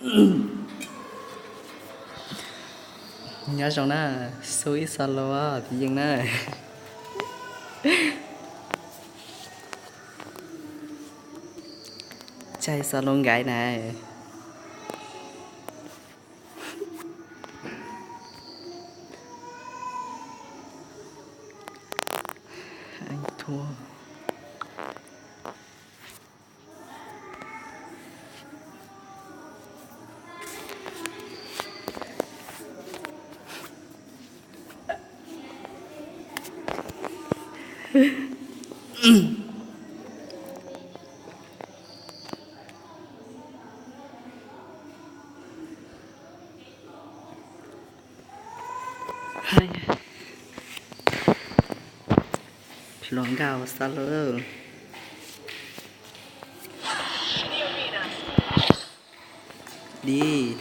Nyob zoo na, xub ib xo lus tib yeej na. Tsaig xo lus nkaiv na. Hluas nkauj xwb lauj. Di.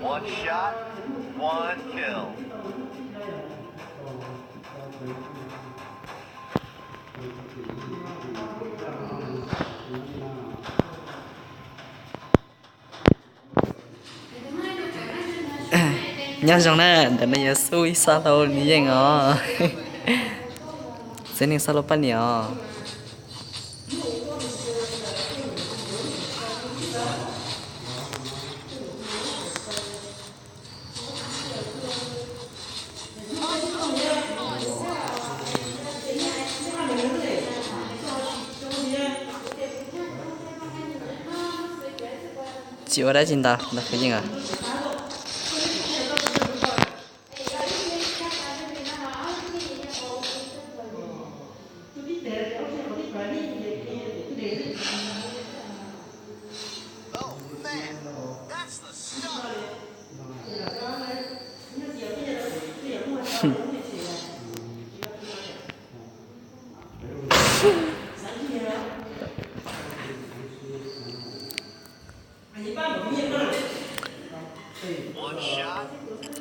One shot, one kill. Nyob zoo na, ntawm no yog xub ib xab lauj nws yeej os. Xwb neej xab lauj poj niam os. Tsis ua dab tsi ntau, ntau kwv yeej os.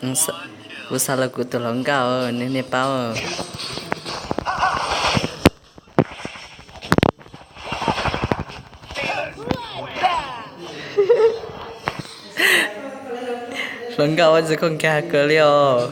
Kuv xa los kuv tus hluas nkauj, nej, nej paub. Hluas nkauj ua tsis koj nkag kawg li os.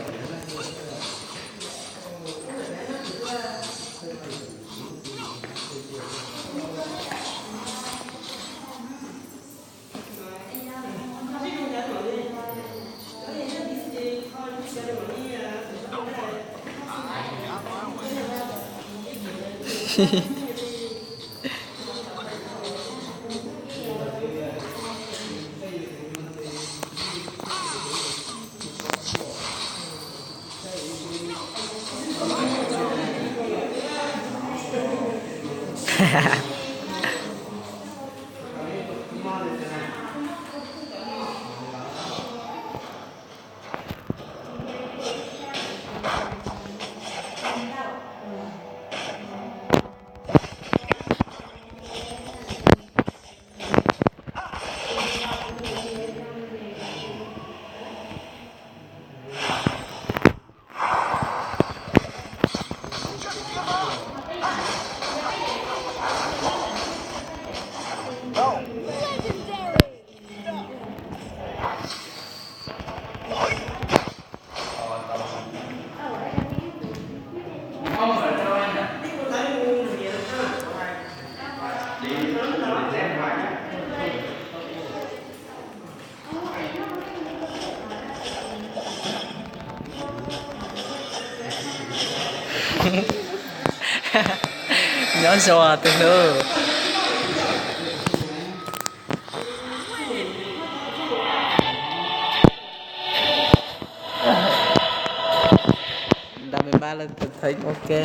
Nyob zoo tus hlub. Ntau me npab lawm tus theeb ua ke.